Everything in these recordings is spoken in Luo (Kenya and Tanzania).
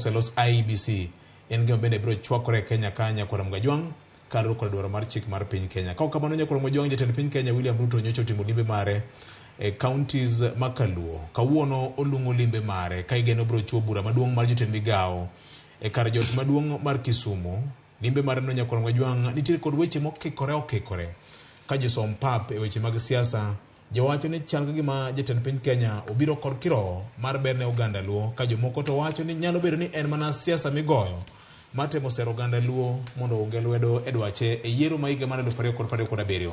Oselos IEBC en gima bende biro chwakore e Kenya ka Nyakwar Mgajwang' kaluwore kod dwaro mar chik mar piny Kenya. Kaok kamano Nyakwar Mgajwang' jatend piny Kenya William Ruto nyocha otimo limbe mare e counties ma Kaluo. Kawuono olung'o limbe mare ka igeno biro chuo bura maduong' mar jotend migawo e kar jot maduong' mar Kisumu. Limbe mare no Nyakwar Mgajwang' nitie kod weche mokikore okikore ka josom pap e weche mag siasa Jowacho ni chal ka gima jatend piny Kenya obiro kod kirowo mar ber ne oganda Luo ka jomoko to wacho ni nyalo bedo ni en mana siasa migoyo mar temo sero oganda Luo mondo ounge lwedo e dwache e yiero ma higa mar 2027.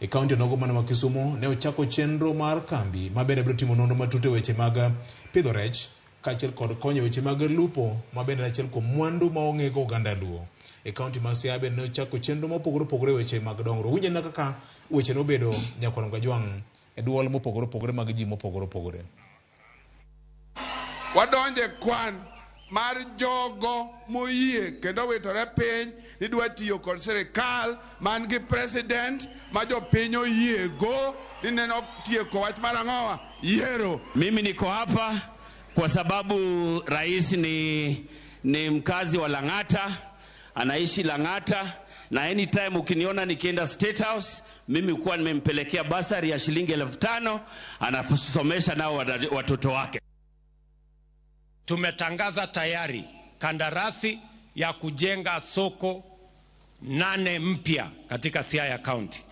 E kaunti onogo mano ma Kisumu ne ochako chenro mar kambi ma bende biro timo nonro matut e weche mag pidho rech kaachiel kod konyo e weche mag lupo ma bende en achiel kuom mwandu ma ong'ego oganda Luo. E kaunti ma Siaya bende ne ochako chenro mopogore opogore e weche mag dongruok. Winj anena kaka weche nobedo Nyakwar Mgajwang' e duol mopogore opogore mag ji mopogore opogore. Wadonjo e kwan mar jogo moyie kendo owitore piny ni dwa tiyo kod sirikal man gi president ma jopiny oyiego ni neno tieko wach mar ang'owa yiero. Mimi niko hapa kwa sababu rais ni mkazi wa Lang'ata, anaishi Lang'ata, na anytime ukiniona nikienda State House mimi hukuwa nimempelekea basari ya shilingi 5,000 anasomesha nao watoto wake. Tumetangaza tayari kandarasi ya kujenga soko 8 mpya katika Siaya County.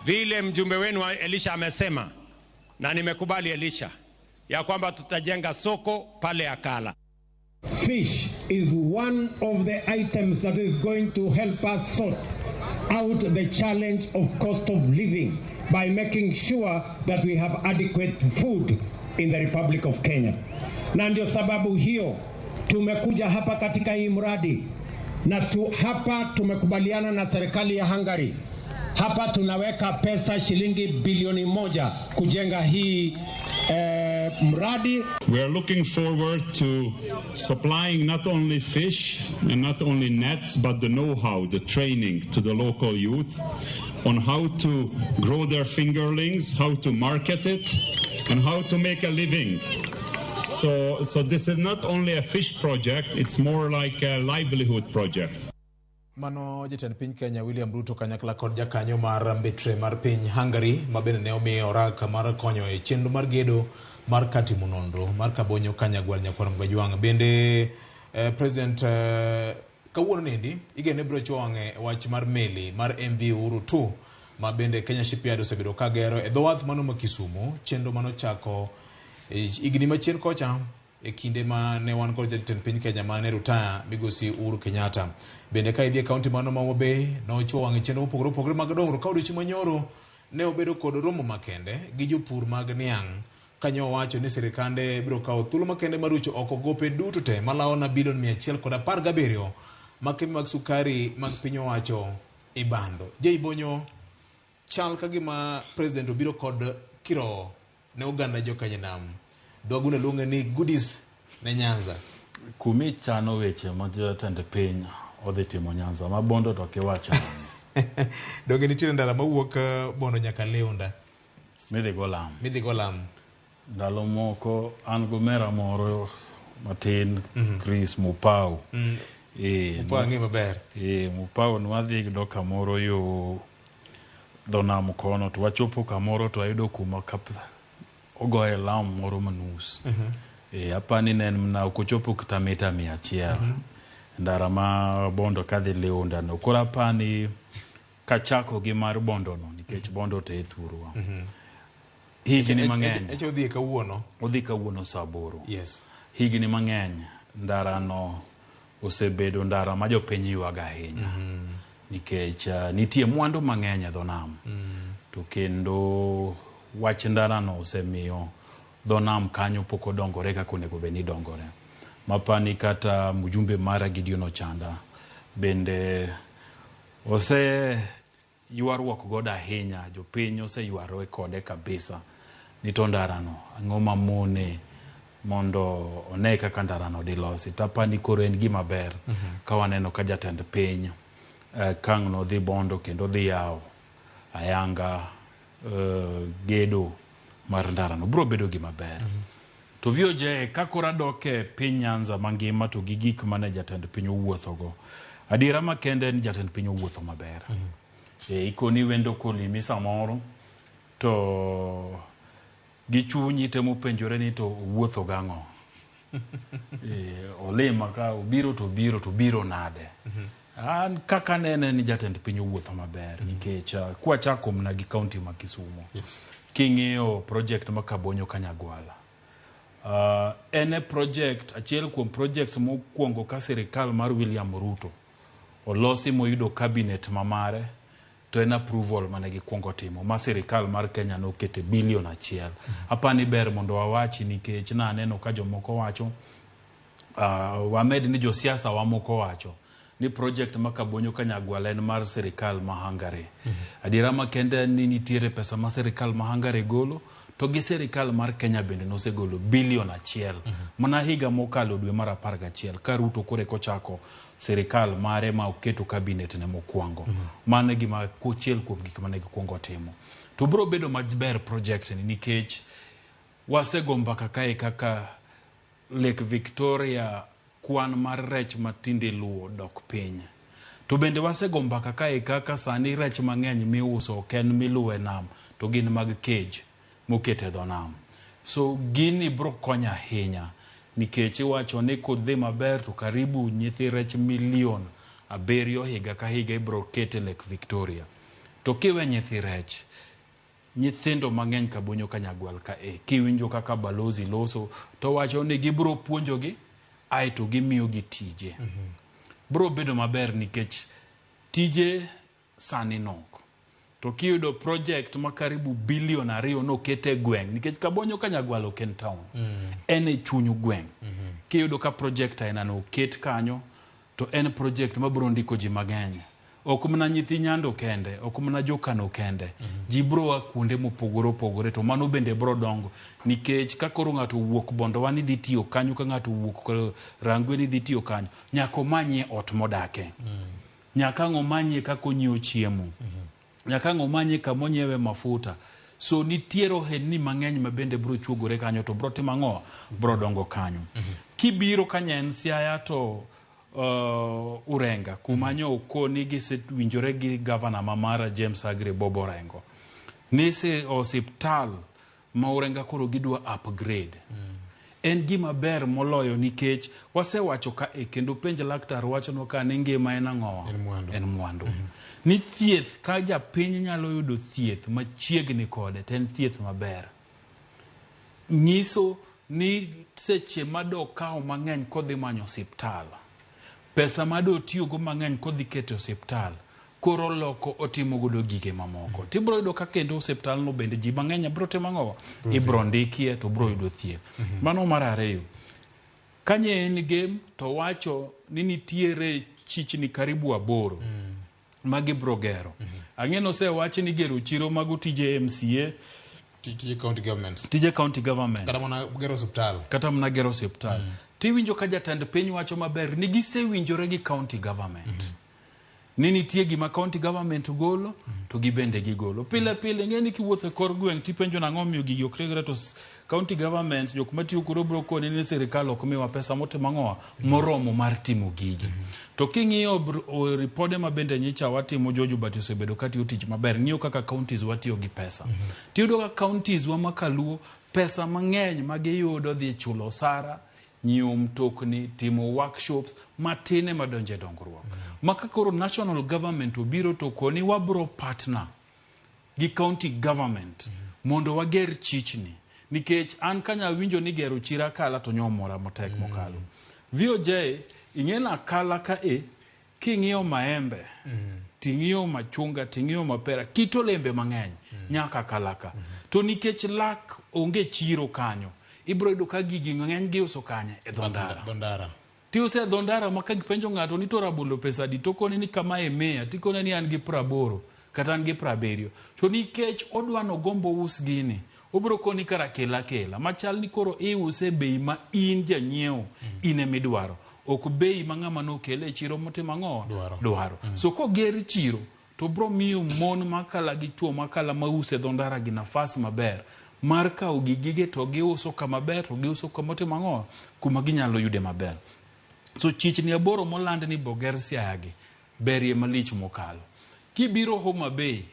Vile mjumbe wenu Elisha amesema, na nimekubali Elisha, ya kwamba tutajenga soko pale Akala. Fish is one of the items that is going to help us sort out the challenge of cost of living by making sure that we have adequate food in the Republic of Kenya. Na ndio sababu hiyo tumekuja hapa katika hii mradi na hapa tumekubaliana na serikali ya Hungary. Hapa tunaweka pesa shilingi bilioni 1 kujenga hii mradi. We are looking forward to supplying not only fish and not only nets, but the know-how, the training to the local youth on how to grow their fingerlings, how to market it, and how to make a living. So this is not only a fish project, it's more like a livelihood project. Mano jatend piny Kenya William Ruto kanyakla kod jakanyo mar mbetre mar piny Hungary ma bende ne omiyo orak mar konyo e chenro mar gedo mar kar timo nonro mar Kabonyo Kanyagwal Nyakwar Mgajwang'. Bende President kawuono nendi igeno biro chuo wang'e wach mar meli mar MV Uhuru 2 ma bende Kenya Shipyard osebedo ka gero e dho wath mano ma Kisumu, chenro manochako higni machien kocha e kinde ma ne wan kod jatend piny Kenya mane rutaya migosi Uhuru Kenyatta. Bende ka idhi e kaunti mano ma Homa Bay nochuo wang'e chenro mopogore opogore mag dongruok ka odiochieng' manyoro ne obedo kod romo makende gi jopur mag niang' kanyo owacho ni sirikande biro kawo thuolo makende mar rucho oko gope duto te malawo na bilion mia achiel kod apar gabiriyo ma kembe mag sukari mag piny owacho ibando. Jay Bonyo, chal ka gima president obiro kod kirowo ne oganda jokanyanam. Dho-Wagunda luonge ni goodies ne Nyanza. Kumi chano weche ma jatend piny odhi timo Nyanza ma Bondo to kiwacho nang'o? Donge nitiere ndara mawuok Bondo nyaka Leunda? Midhi go Lam. Midhi go Lam. Ndalo moko an gomera moro matin, Chris Mupau. Mupau ang'e maber. Mupau nwadhi go kamoro yo dho nam kono to wachopo kamoro to wayudo kuma ogoye lam moro manus. Apani ne en mana ok ochopo kata mita 100. Ndara ma Bondo kadhi Leunda no. Koro apani kachako gi mar Bondo no nikech Bondo to e thurwa. Higni mang'eny. Eche odhi kawuono. Odhi kawuono saa 8. Yes. Higni mang'eny ndara no osebedo ndara ma jopiny ywago ahinya. Nikech nitie mwandu mang'eny e dho nam. To kendo wach ndara no osemiyo dho nam kanyo pok odongore kaka onego bed ni dongore. Mapani kata mjumbe mara Gideon Ochanda bende ose ywaruok godo ahinya, jopiny oseyware kode kabisa ni to ndarano ang'o mamone mondo one kaka ndarano dilosi. Tapani koro en gima ber ka waneno ka jatend piny kang' nodhi Bondo kendo dhi yawo ayanga gedo mar ndarano biro bedo gima ber. To VOJ ka koro adok e piny Nyanza mangima to gi gik mane jatend piny owuothogo. Adiera makende en ni jatend piny owuotho maber. E, ikoni wendo kolimi samoro to gi chunyi temo penjore ni to owuotho gang'o. E, olima ka obiro to obiro to obiro nade. An kaka anene ni jatend piny owuotho maber nikech kwachako mana gi kaunti ma Kisumu. Yes. King'iyo project ma Kabonyo Kanyagwala. En e project achiel kuom projects mokwongo ka sirikal mar William Ruto olosi moyudo cabinet ma mare to en approval mane gikwongo timo ma sirikal mar Kenya nokete bilion 1. Apani ber mondo wawachi nikech naneno ka jomoko wacho wamed ni josiasa wa moko wacho ni project ma Kabonyo Kanyagwala en mar sirikal ma Hungary. Adiera makende en ni nitiere pesa ma sirikal ma Hungary golo to gi sirikal mar Kenya bende nosegolo bilion 1. Mana higa mokalo dwe mar 11 ka Ruto koro eka ochako sirikal mare ma oketo cabinet ne mokwongo. Mano e gima achiel kuom gik mane gikwongo timo. To biro bedo maber project ni nikech wasego mbaka kae kaka Lake Victoria kwan mar rech matinde iluwo dok piny. To bende wasego mbaka kae kaka sani rech mang'eny miuso ok en miluwo e nam to gin mag cage moket e dho nam. So gini bro konyo ahinya nikech iwacho ni kodhi maber to karibu nyithi rech milion 7 higa ka higa ibro ket e Lake Victoria. To kiwe nyithi rech, nyithindo mang'eny Kabonyo Kanyagwal ka e kiwinjo kaka balozi loso to wacho ni gibro puonjogi aeto gimiyogi tije. Bro bedo maber nikech tije sani nok. To kiyudo project ma karibu bilion 2 noket e gweng' nikech Kabonyo Kanyagwal ok en town. En e chuny gweng'. Kiyudo ka project aina no oket kanyo to en project mabro ndiko ji mang'eny. Ok mana nyithi Nyando kende, ok mana Jokano kende. Ji bro a kuonde mopogore opogore to mano bende bro dongo nikech ka koro ng'ato owuok Bondowa ni dhi tiyo kanyo, ka ng'ato owuok Rangwe ni dhi tiyo kanyo, nyaka omanyie ot modake. Nyaka ang' omanyie kaka onyiewo chiemo. Nyaka ang' omanyie kama onyiewe mafuta. So nitiere ohelni mang'eny ma bende bro chuogore kanyo to bro timo ang'o? Bro dongo kanyo. Kibiro kanya en Siaya to Urenga kuma nyo okoni gisewinjore gi gavana ma mara James Aggrey Bob Orengo ni se osiptal ma Urenga koro gidwa upgrade. En gima ber moloyo nikech wasewacho ka e kendo penj laktar wachonwa ka ni ngima en ang'owa? En mwandu. En mwandu. Ni thieth ka japiny nyalo yudo thieth machiegni kode to en thieth maber. Nyiso ni seche madokawo mang'eny kodhi manyo osiptal, pesa madotiyogo mang'eny kodhi keto e osiptal, koro loko otimo godo gige mamoko. Tibro yudo ka kendo osiptal no bende ji mang'eny bro timo ang'o? Ibro ndikie to bro yudo thieth. Mano mar ariyo. Kanye en game to wacho ni nitiere chichni karibu 8 ma gibro gero. Ang'e nosewach ni gero chiro mago tije MCA, Tije county government. Tije county government. Kata mana gero osiptal. Kata mana gero osiptal. Tiwinjo ka jatend piny wacho maber ni gisewinjore gi county government. Ni nitie gima county government golo to gibende gigolo. Pile pile ing'e ni kiwuotho e kor gweng' tipenjo nang'o omiyo gigi ok timre to county government jok matiyo koro bro koni ni sirikal ok miwa pesa motimo ang'owa moromo mar timo gigi. To king'iyo ripode ma bende nyicha watimo George Obati osebedo katiyo tich maber ng'iyo kaka counties watiyo gi pesa. Tiyudo ka counties wa makaluo pesa mang'eny ma giyudo dhi chulo osara, nyiewo mtokni, timo workshops matin ema donjo e dongruok. Ma ka koro national government obiro to koni wabro partner gi county government mondo wager chichni. Nikech an kanya winjo ni gero chiro Akala to nyomora matek mokalo. VOJ ing'e na Akala ka e king'iyo maembe, ting'iyo machunga, ting'iyo mapera, kit olembe mang'eny nyaka Akala ka. To nikech lak onge chiro kanyo, ibro yudo ka gigi ng'eny giuso kanye e dho ndara. Dho ndara. Tiuse e dho ndara ma ka gipenjo ng'ato ni to rabolo pesa adi, to kone ni kama e 100, tikone ni an gi 80 kata an gi 70. To nikech odwa nogombo us gini, obro koni kara kela kela. Machal ni koro iuse bei ma in janyiewo, in emidwaro. Ok bei ma ng'ama nokele e chiro motimo ang'o? Dwaro. Dwaro. So koger chiro, to bro miyo mon makala gi chwo makala mause dho ndara gi nafas maber mar kawo gigige to giuso kama ber to giuso kama otimo ang'o kuma ginyalo yude maber. So chichni 8 moland ni boger Siaya gi berie malich mokalo. Kibiro Homa Bay,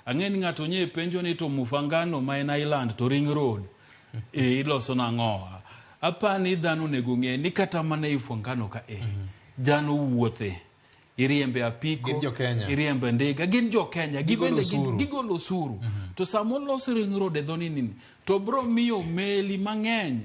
ang'e ni ng'ato nye penjo ni to Mufangano ma en island to ring road iloso nang'o? Apani dhano onego ng'e ni kata mana e Mufangano ka dhano wuothe. Iriembe apiko, iriembe ndiga, gin jo Kenya, gibende gigolo osuru. To sama olos ring road e dho nini, to bro miyo meli mang'eny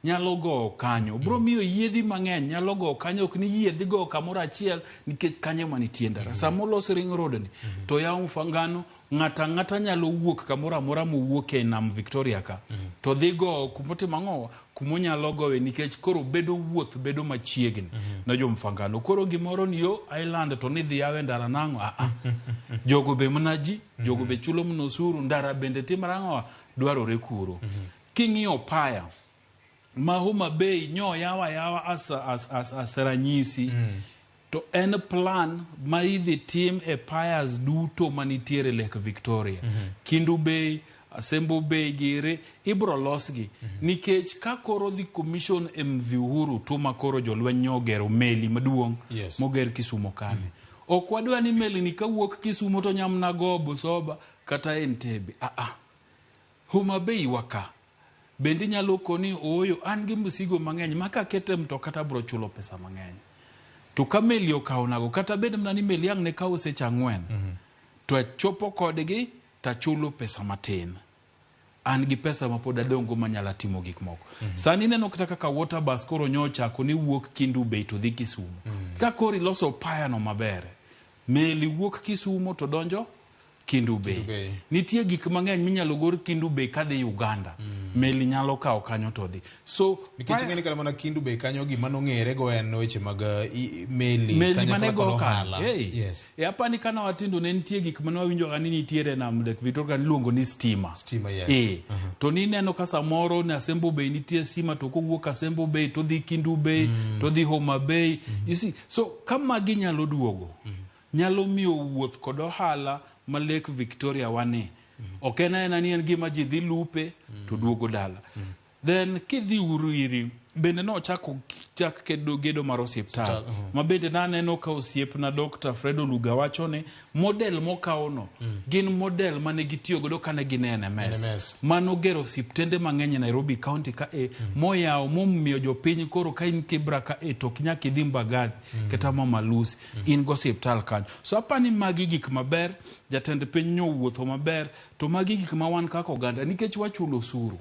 nyalo gowo kanyo, bro miyo yiedhi mang'eny nyalo gowo kanyo, ok ni yie dhi gowo kamoro achiel nikech kanyo ema nitie ndara. Sama olos ring road ni, to yawo Mufangano, ng'ato ang'ata nyalo wuok kamoro amora mowuok e nam Victoria ka, to dhi gowo kumotimo ang'o, kumonyalo gowe nikech koro bedo wuoth bedo machiegni ne jo Mufangano. Koro gimoro ni yo island to ni dhi yawe ndara nang'o? Jogo be mana ji, jogo be chulo mana osuru, ndara bende timore ang'o? Dwarore kuro. King'iyo Paya, ma Homa Bay nyo yawa yawa as ranyisi, to en plan ma idhi tim e piers duto manitiere Lake Victoria. Kindu Bay, Asembo Bay gire ibro losgi. Nikech ka koro dhi commission MV Uhuru to ma koro jolweny nyo ogero meli maduong' moger Kisumo kane. Ok wadwa ni meli ni kawuok Kisumo to nyamna go Busoba kata Entebbe. Homa Bay waka. Bende inyalo koni ooyo an gi msigo mang'eny ma kakete mtoka to abro chulo pesa mang'eny. To ka meli okawo nago kata bed mana ni meli ang' ne kawo seche 4 to achopo kodgi tachulo pesa matin. An gi pesa ma pod adong' go manyalo timo gik moko. Sani ineno kata kaka water bus koro nyo ochako ni wuok Kendu Bay to dhi Kisumu. Ka koro iloso paya no maber, meli wuok Kisumu to donjo Kendu Bay. Nitie gik mang'eny minyalo gor Kendu Bay kadhi Uganda. Meli nyalo kawo kanyo to dhi. So nikech ing'e ni kata mana Kendu Bay kanyo gima nong'ere go en weche mag meli kanyakla kod ohala. Yes. E apani kana watindo ne nitie gik mane wawinjo ga ni nitiere nam Lake Victoria niluongo ni stima. Stima, yes. To nineno ka samoro ne Asembo Bay nitie stima to kowuok Asembo Bay to dhi Kendu Bay to dhi Homa Bay. You see, so ka magi nyalo duogo, nyalo miyo wuoth kod ohala ma Lake Victoria wane. Ok en aena ni en gima ji dhi lupe to duogo dala. Then kidhi Uriri, bende nochako chak gedo mar osiptal. Ma bende naneno ka osiepna Dr. Fred Oluga wacho ni model mokawono gin model mane gitiyo godo kane gin e NMS. Mano gero osiptende mang'eny e Nairobi County ka moyawo momiyo jopiny koro ka in Kibra ka to ok nyaka idhi Mbagathi kata Mama Lucy, in go osiptal kanyo. So apani magi gik maber, jatend piny nyowuotho maber, to magi gik ma wan kaka oganda nikech wachulo osuru.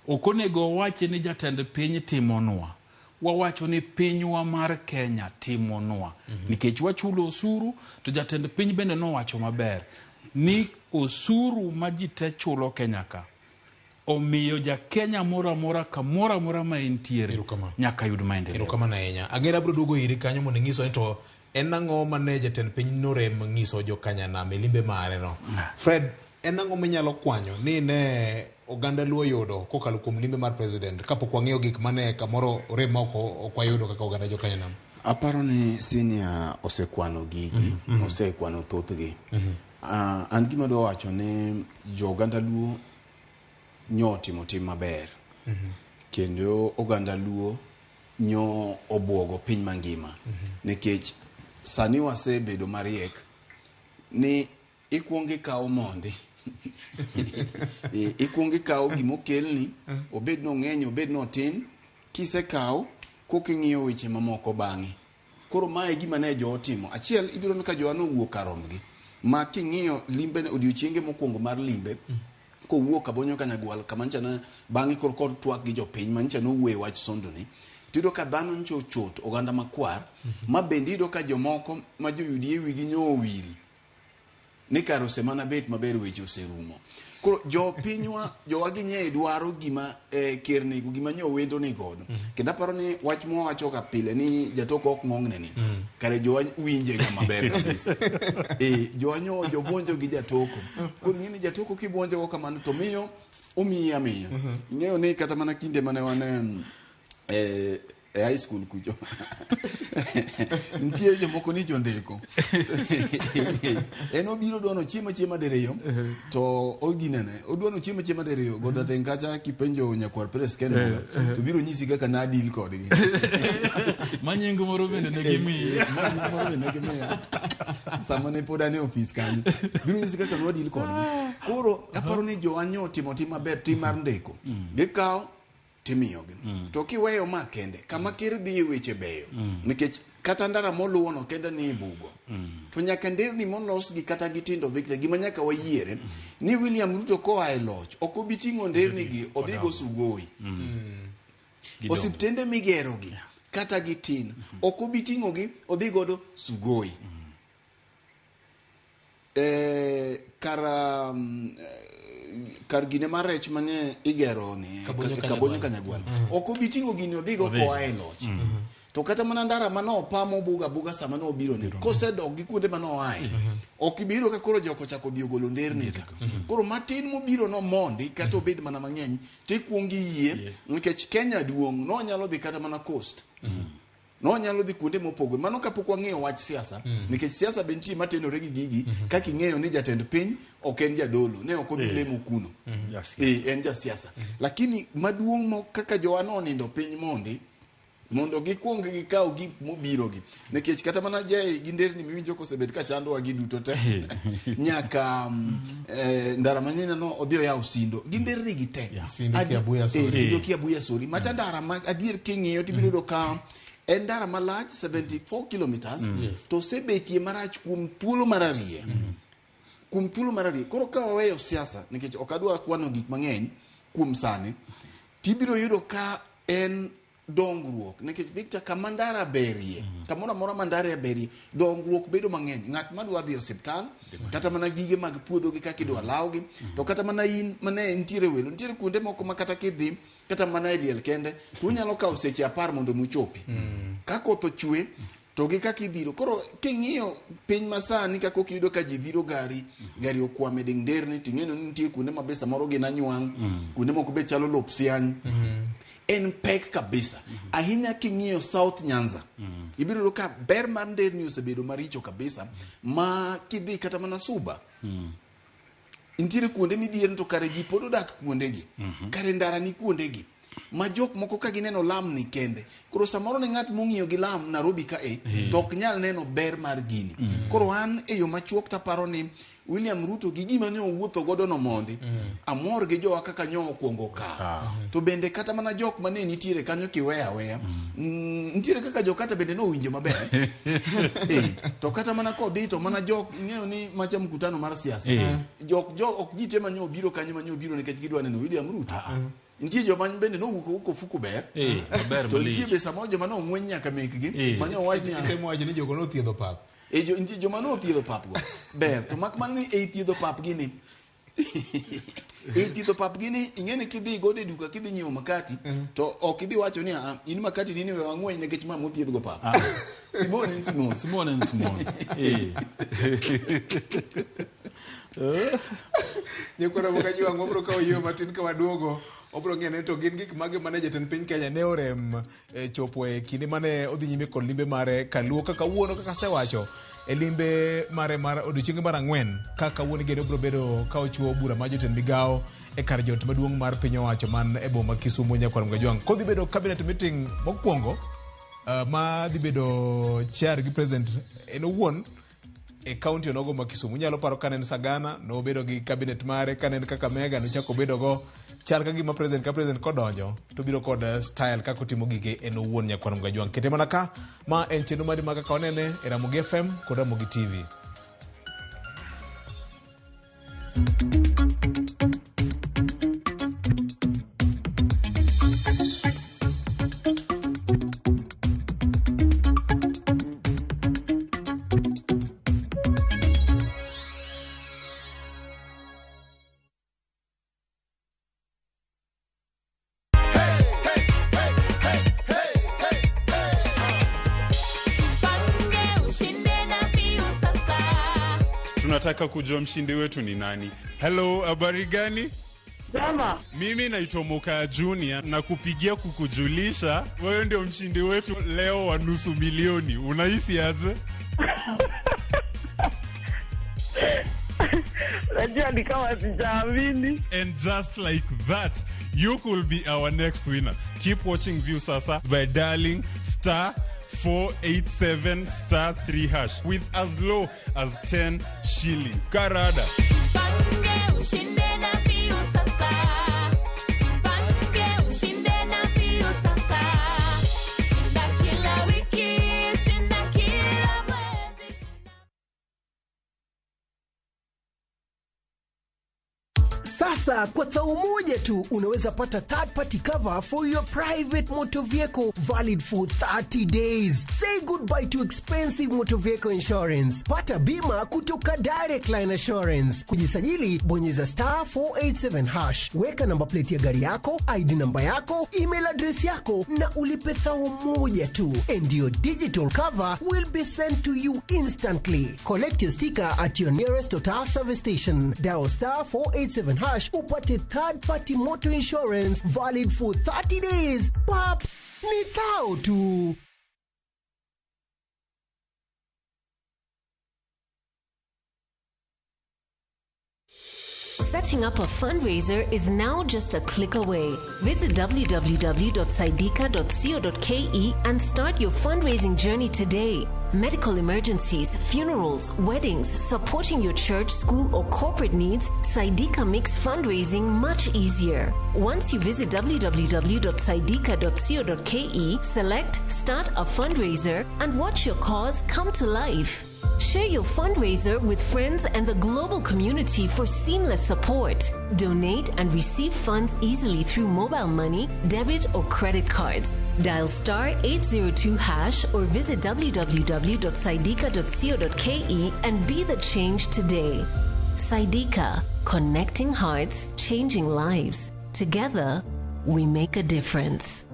Ok onego wawachi ni jatend piny timonwa. Wawacho ni pinywa mar Kenya timonwa. Nikech wachulo osuru, to jatend piny bende nowacho maber ni osuru ma ji te chulo Kenya ka omiyo ja Kenya moro amora kamoro amora ma entiere nyaka yud maendeleo. Erokamano ahinya. Ang'e abiro duogo iri kanyo mondo ing'iswa ni to en ang'o mane jatend piny norem ng'iso jo Kenya nam e limbe mare no. Fred, en ang'o minyalo kwanyo ni ne oganda Luo yudo kokalo kuom limbe mar president kapok wang'iyo gik mane kamoro orem ma ok wayudo kaka oganda jo Kenya nam? Aparo ni senior osekwano gigi, osekwano thothgi. An gima adwa wacho ni jo oganda Luo nyo otimo tim maber. Kendo oganda Luo nyo obuogo piny mangima. Nikech sani wasebedo mariek ni ikuongo ikawo mondi. Ikuongo ikawo gimokelni, obed nong'eny, obed notin, kisekawo, koka ing'iyo weche mamoko bang'e. Koro mae e gima ne jo otimo. Achiel, ibiro neno ka jowa nowuok kar rombgi. Ma king'iyo limbe odiochienge mokwongo mar limbe, kowuok Kabonyo Kanyagwal, kama nyocha ne bang'e koro kod twak gi jopiny, ma nyocha nowuoye wach sondo ni, tiyudo ka dhano nyocha ochot oganda makwar, ma bende iyudo ka jomoko ma jo UDA wigi nyo owil ni kar osemana bet maber weche oserumo. Koro jopinywa, jowa gi nye dwaro gima ker nigo, gima nyo wendo ni godo. Kendo aparo ni wach mwawacho ga pile ni jatoko ok ng'ong'ne ni. Kare jowa winje ga maber kabisa. Jowa nyo jobuonjo gi jatoko. Koro ing'e ni jatoko kibuonjo go kamano to miyo omiyi amiya. Ing'eyo ni kata mana kinde mane wan E high school kucho nitie jomoko ni jondiko. En obiro dwa nochiem achiema diriyo to oginene odwa nochiem achiema diriyo gotateng kacha kipenjo nyakwar Pres Ken Muga to biro nyisi kaka nadil kodgi. Ma nying moro bende ne gimiyi. Ma nying moro bende ne gimiya sama ne pod an e ofis kanyo, biro nyisi kaka nwadil kodgi. Koro aparo ni jowa nyo otimo tim maber, tim mar ndiko gikawo timiyogi. To kiweyo ma kende kama ker dhi e weche beyo, nikech kata ndara moluwono kende ni e bugo, to nyaka nderni molos gi kata gitindo. Victor, gima nyaka wayiere ni William Ruto koa e loch ok obi ting'o nderni gi odhigo Sugoi. Osiptende migerogi kata gitin ok obi ting'ogi odhi godo Sugoi. Kar gine mar rech mane igero ni Kabonyo. Kabonyo Kanyagwal ok obi ting'o gini odhigo Odhi. koa e loch. To kata mana ndara mane opa mobuga buga sama nobiro ni kosedok gi kuonde mane oaye ok ibiro ka koro jok ochako dhi ogolo nderni ka. Koro matin mobiro no mondi kata obed mana mang'eny tikuongo iyie, nikech Kenya duong', nonyalo dhi kata mana coast, nonyalo dhi kuonde mopogore. Mano kapok wang'eyo wach siasa, nikech siasa be nitie matenore gi gigi. Kaka ing'eyo ni jatend piny ok en jadolo, ne ok odhi lemo kuno. Jasiasa. En jasiasa, lakini maduong' mo kaka jowa nonindo piny mondi mondo gikuong gikaw gik mobiro gi, nikech kata mana jae gi nderni miwinjo kosebet ka chandowa gi duto te nyaka ndara manyien no odhi oyaw Sindo gi nderni gi te. Sindo Kiabuya Sori. Sindo Kiabuya Sori macha ndara ma adier king'iyo tibiro yudo ka en ndara malach 74 kilometers. To osebetie marach kuom thuolo mar ariyo, kuom thuolo mar ariyo. Koro ka waweyo siasa, nikech ok adwa kwano gik mang'eny kuom sani, tibiro yudo ka en dongruok, nikech Victor, kama ndara berie, kamoro amora ma ndara berie, dongruok bedo mang'eny. Ng'at madwa dhi e osiptal, kata mana gige mag puodho gi kaka idwa lawgi, to kata mana in mane nitiere welo, nitiere kuonde moko ma kata kidhi kata mana e liel kende to unyalo kawo seche 10 mondo muchopi ka koth ochwe to gi kaka idhiro. Koro king'iyo piny masani kaka ok iyudo ka ji dhiro gari, gari okwame e ding nderni, ting'eyo ni nitie kuonde ma be samoro gin anywang', kuonde moko be chalo lop siany, en pek kabisa ahinya. King'iyo South Nyanza, ibiro yudo ka ber mar nderni osebedo maricho kabisa, ma kidhi kata mana Suba, nitiere kuonde midhier to kare ji pod odak kuondegi, kare ndara ni kuondegi ma jok moko ka gineno lam ni kende. Koro samoro ne ng'at mong'iyo gi lam Nairobi ka e to ok nyal neno ber mar gini. Koro an e yo machuok taparo ni William Ruto gi gima ne owuotho godo no mondi amor gi jowa kaka nyo okwongo kawo. To bende kata mana jok mane nitiere kanyo kiweyo aweya, nitiere kaka jokata bende nowinjo maber. To kata mana kodhi to mana jok ing'eyo ni macha mkutano mar siasa jok jo ok ji te manyo obiro kanyo, manyo obiro nikech gidwa neno William Ruto. Nitie joma bende nowuok kofuku ber. Maber to malich. Nitie be samoro joma nong'weny nyaka mekgi manyo wach niya Itemo wacho ni jogo nothiedho pap. Nitie joma nothiedho pap go ber, to mak mana ni ei thiedho pap gini, ei thiedho pap gini, ing'e ni kidhi godo e duka kidhi nyiewo makati to ok idhi wacho ni "Ah, in makati nini we wang'weny nikech ma mothiedh go pap." Simon en Simon. Simon en Simon. Nyikwara Mokajiwang', wabiro kawo yweyo matin. Ka waduogo, wabiro ng'eyo ni to gin gik mage mane jatend piny Kenya ne orem chopo e kinde mane odhi nyime kod limbe mare kaluo kaka kawuono, kaka asewacho e limbe mare mar odiochienge mar ang'wen ka kawuono igeno obiro bedo ka ochiwo bura mar jotend migawo e kar jot maduong' mar piny owacho man e boma Kisumu. Nyakwar Mgajwang' kodhi bedo cabinet meeting mokwongo ma dhi bedo chair gi president en owuon e kaunti onogo ma Kisumu. Inyalo paro kane en Sagana, nobedo gi cabinet mare, kane en Kakamega, nochako obedo go. Chal ka gima president ka president kodonjo, to biro kod style kaka otimo gige en owuon. Nyakwar Mgajwang'. Kete mana ka, ma en chenro mari ma kaka wanene e Ramogi FM kod Ramogi TV. Tupange ushinde na Pius sasa. Tunataka kujua mshindi wetu ni nani. Hello, habari gani? Sema. Mimi naitwa Moka Junior na kupigia kukujulisha wewe ndio mshindi wetu leo wa nusu milioni. Unahisi aje? Najua ni kama sijaamini. And just like that, you could be our next winner. Keep watching Viusasa by dialing star 487 star 3 hash with as low as 10 shillings. Karada. Jipange ushinde na Viusasa. Jipange ushinde na Viusasa. Shinda kila wiki, shinda kila mwezi. Sasa kwa thao moja tu unaweza pata third party cover for your private motor vehicle valid for 30 days. Say goodbye to expensive motor vehicle insurance. Pata bima kutoka Direct Line Assurance. Kujisajili, bonyeza star 487 hash, weka namba plate ya gari yako, ID namba yako, email address yako na ulipe thao moja tu, and your digital cover will be sent to you instantly. Collect your sticker at your nearest Total service station. Dial star 487 hash upate third party motor insurance valid for 30 days. Pap, ni thao tu. Setting up a fundraiser is now just a click away. Visit www.saidika.co.ke and start your fundraising journey today. Medical emergencies, funerals, weddings, supporting your church, school, or corporate needs, Saidika makes fundraising much easier. Once you visit www.saidika.co.ke, select Start a Fundraiser and watch your cause come to life. Share your fundraiser with friends and the global community for seamless support. Donate and receive funds easily through mobile money, debit, or credit cards. Dial star 802 hash or visit www.saidika.co.ke and be the change today. Saidika, connecting hearts, changing lives. Together, we make a difference.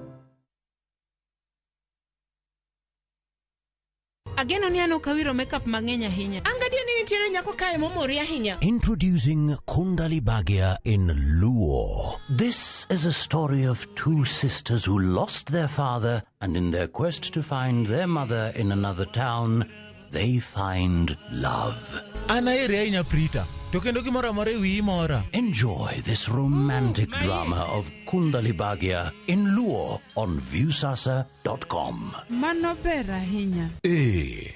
Ageno ni an ok awiro makeup mang'eny ahinya. Angadier ni nitiere nyako kae momori ahinya. Introducing Kundali Bhagya in Luo. This is a story of two sisters who lost their father, and in their quest to find their mother in another town, they find love. An aheri ahinya Prita, to kendo gimoro amora e wiyi mora. Enjoy this romantic drama of Kundali Bhagya in Luo on Viusasa.com. Mano ber ahinya. Ee,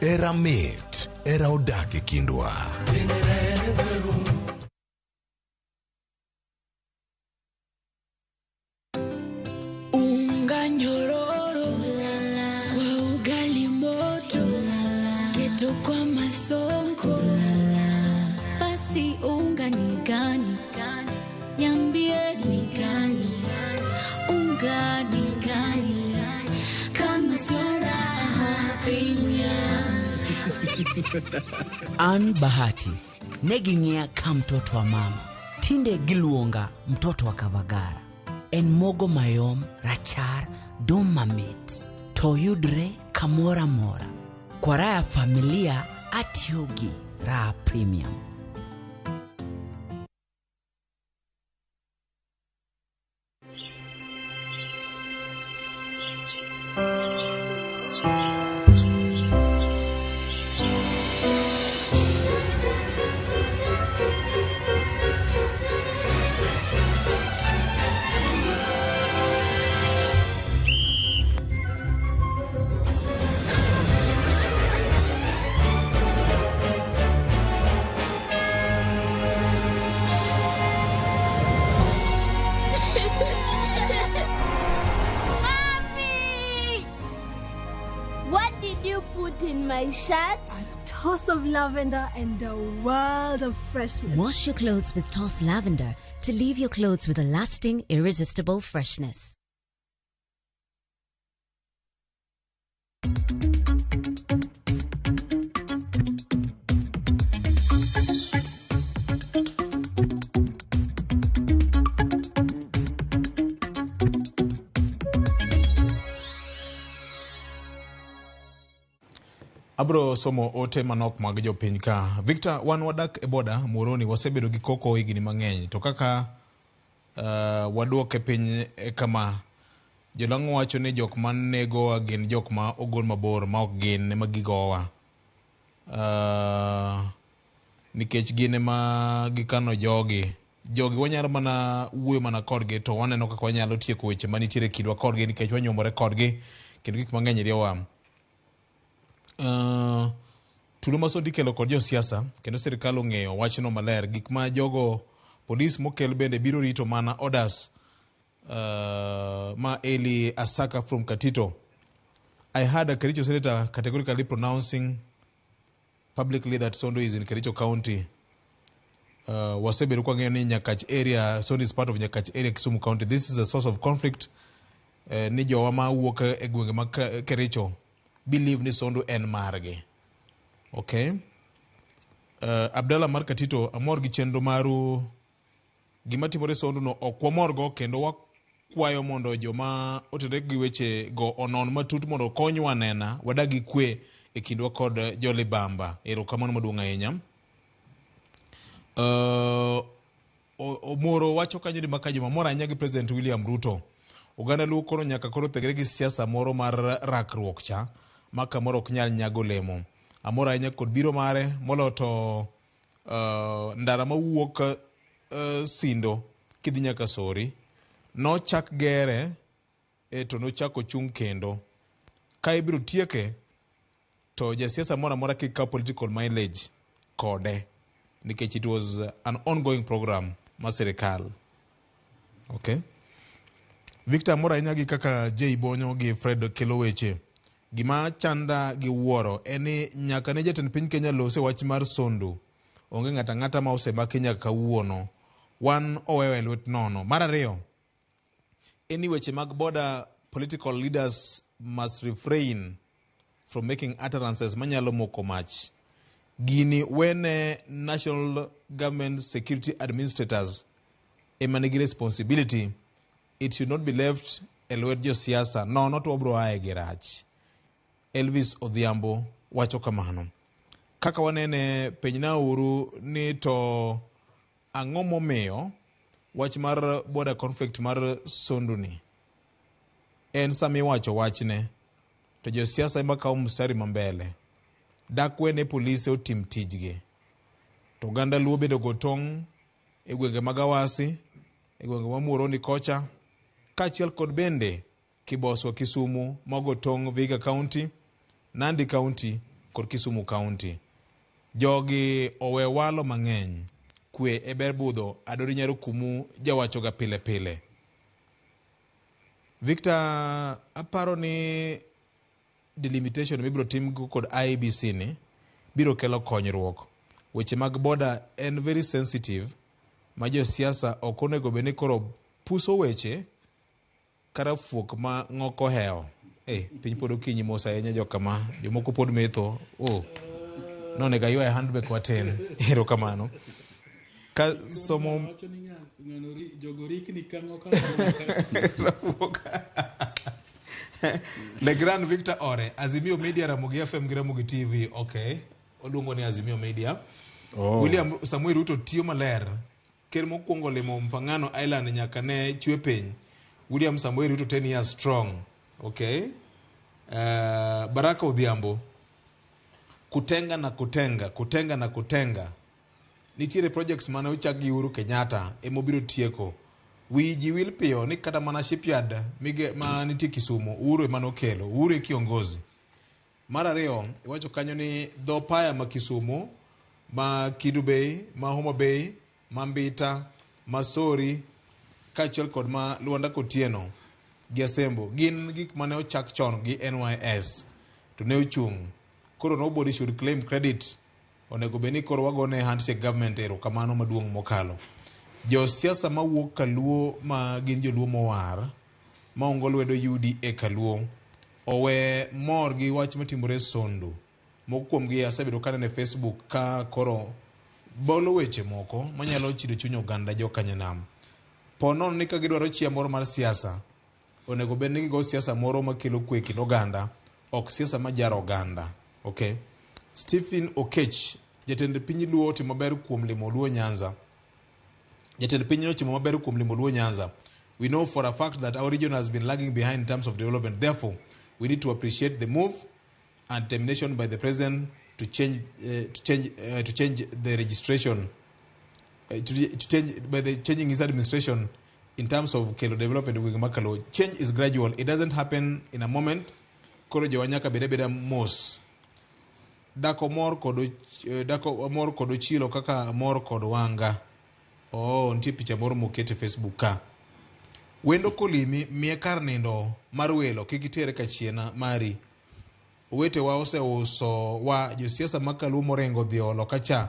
era mit, era odak e kindwa. Unga nyororo kwa ugali moto, keto kwa masonko. Basi unga ni gani? Niambie ni gani? Unga ni gani? Kama sio Raha Premium. An Bahati ne ging'iya ka mtoto wa mama, tinde giluonga mtoto wa Kavagara. En mogo mayom, rachar, dum mamit, to yudre kamoro amora. Kwa raha ya familia atiyo gi Raha Premium. Mommy! What did you put in my shirt? A toss of lavender and a world of freshness. Wash your clothes with Toss Lavender to leave your clothes with a lasting, irresistible freshness. Abro somo ote manok mag jopiny ka. Victor, wan wadak e boda Muhoroni wasebedo gi koko higni mang'eny to kaka Waduoke piny kama. Jolang'o wacho ni jok ma negowa gin jok ma ogol mabor ma ok gin ema gigowa. Nikech gin ema gikano jogi. Jogi wanyalo mana wuoyo mana kodgi to waneno kaka wanyalo tieko weche manitiere e kindwa kodgi nikech wanyuomore kodgi kendo gik mang'eny riyowa. Tulo ma Sondi ikelo kod josiasa kendo sirikal ong'eyo wachno maler. Gik ma jogo polis mokel bende biro rito mana orders. Ma Eli Asaka from Katito. I heard a Kericho senator categorically pronouncing publicly that Sondo is in Kericho County. Wasebedo kwa ng'eyo ni Nyakach area, Sondo is part of Nyakach area, Kisumu County. This is a source of conflict. Ni jowa ma wuok e gwenge mag Kericho believe ni Sondo en margi. Okay. Abdallah mar Katito, amor gi chenro maru. Gima timore Sondo no ok wamorgo kendo wakwayo mondo joma otenore gi weche go onon matut mondo okonywa nena wadag gi kwe e kindwa kod jolibamba. Erokamano maduong' ahinya. Omoro wacho kanyo ni maka joma mor ahinya gi President William Ruto. Oganda Luo koro nyaka koro thegre gi siasa moro mar rakruok cha ma kamoro ok nyal nyago olemo. Amor ahinya kod biro mare moloyo to ndara mawuok Sindo kidhi nyaka Sori nochak gere to nochako chung' kendo. Ka ibiro tieke to jasiasa moro amora kik kaw political mileage kode nikech it was an ongoing program mar sirikal. Okay. Victor amor ahinya gi kaka Jay Bonyo gi Fred kelo weche. Gima chanda gi wuoro en ni nyaka ne jatend piny Kenya lose wach mar Sondu. Onge ng'ato ang'ata ma osemaki nyaka kawuono. Wan owewa e lwet nono. Mar ariyo, en ni weche mag border political leaders must refrain from making utterances manyalo moko mach. Gini wene National Government Security Administrators ema nigi responsibility. It should not be left e lwet josiasa. Nono to wabro aye gi rach. Elvis Odhiambo wacho kamano. Kaka wanene penjnauru ni to ang'o momiyo wach mar border conflict mar Sondu ni en sama iwacho wachne to josiasa ema kawo mstari ma mbele. Dak wene polise otim tijgi. To oganda Luo bende ogo tong' e gwenge mag Awasi, e gwenge ma Muhoroni kocha, kaachiel kod bende Kiboswa Kisumu mago tong' Vihiga County, Nandi County kod Kisumu County. Jogi owe walo mang'eny. Kwe e ber budho, Adori Nyar Okumu jawachoga pile pile. Victor, aparo ni delimitation mibiro tim kod IEBC ni biro kelo konyruok. Weche mag border en very sensitive ma josiasa ok onego bed ni koro puso weche kara fuok ma ng'oko hewo. Piny pod okinyi mos ahinya jokama, jomoko pod metho. Oh. Nonego aywaye handbag matin. Erokamano. Ka somo Le Grand Victor Ore, Azimio Media, Ramogi FM gi Ramogi TV. Okay. Oluongo ni Azimio Media. Oh. William Samuel Ruto tiyo maler. Ker mokwongo limo Mfangano Island nyaka ne chwe piny. William Samuel Ruto 10 years strong. Okay. Baraka Odhiambo. Kutenga na kutenga, kutenga na kutenga. Nitiere projects mane ochak gi Uhuru Kenyatta emobiro tieko. Wi ji wil piyo ni kata mana shipyard mige, ma nitie Kisumu, Uhuru ema nokelo. Uhuru e kiongozi. Mar ariyo, iwacho kanyo ni dho paya ma Kisumu, ma Kidu Bay, ma Homa Bay, ma Mbita, ma Sori, kaachiel kod ma Luanda Kotieno gi Asembo gin gik mane ochak chon gi NYS to ne ochung'. Koro nobody should claim credit. Onego bed ni koro wagone handshake government erokamano maduong' mokalo. Josiasa mawuok Kaluo ma gin joluo mowar maongo lwedo UDA Kaluo owe mor gi wach matimore Sondu. Moko kuomgi asebedo kaneno e Facebook ka koro bolo weche moko manyalo chido chuny oganda jokanyanam. Po nono ni ka gidwaro chia moro mar siasa, onego bed ni gigo siasa moro makelo kwe e kind oganda, ok siasa majaro oganda. Okay. Stephen Okech, jatend piny Luo otimo maber kuom limo Luo Nyanza. Jatend piny notimo maber kuom limo Luo Nyanza. We know for a fact that our region has been lagging behind in terms of development. Therefore, we need to appreciate the move and determination by the president to change to change the registration to change by the changing his administration in terms of kelo development gwenge ma Kaluo. Change is gradual. It doesn't happen in a moment. Koro jowa nyaka bed abeda mos. Dako mor kod dako mor kod ochilo kaka mor kod wanga. Oh, nitie picha moro moket e Facebook ka. Wendo kolimi, miye kar nindo mar welo, kik itere kachiena mari. Owetewa oseuso wa josiasa ma Kaluo moringo dhi loka cha.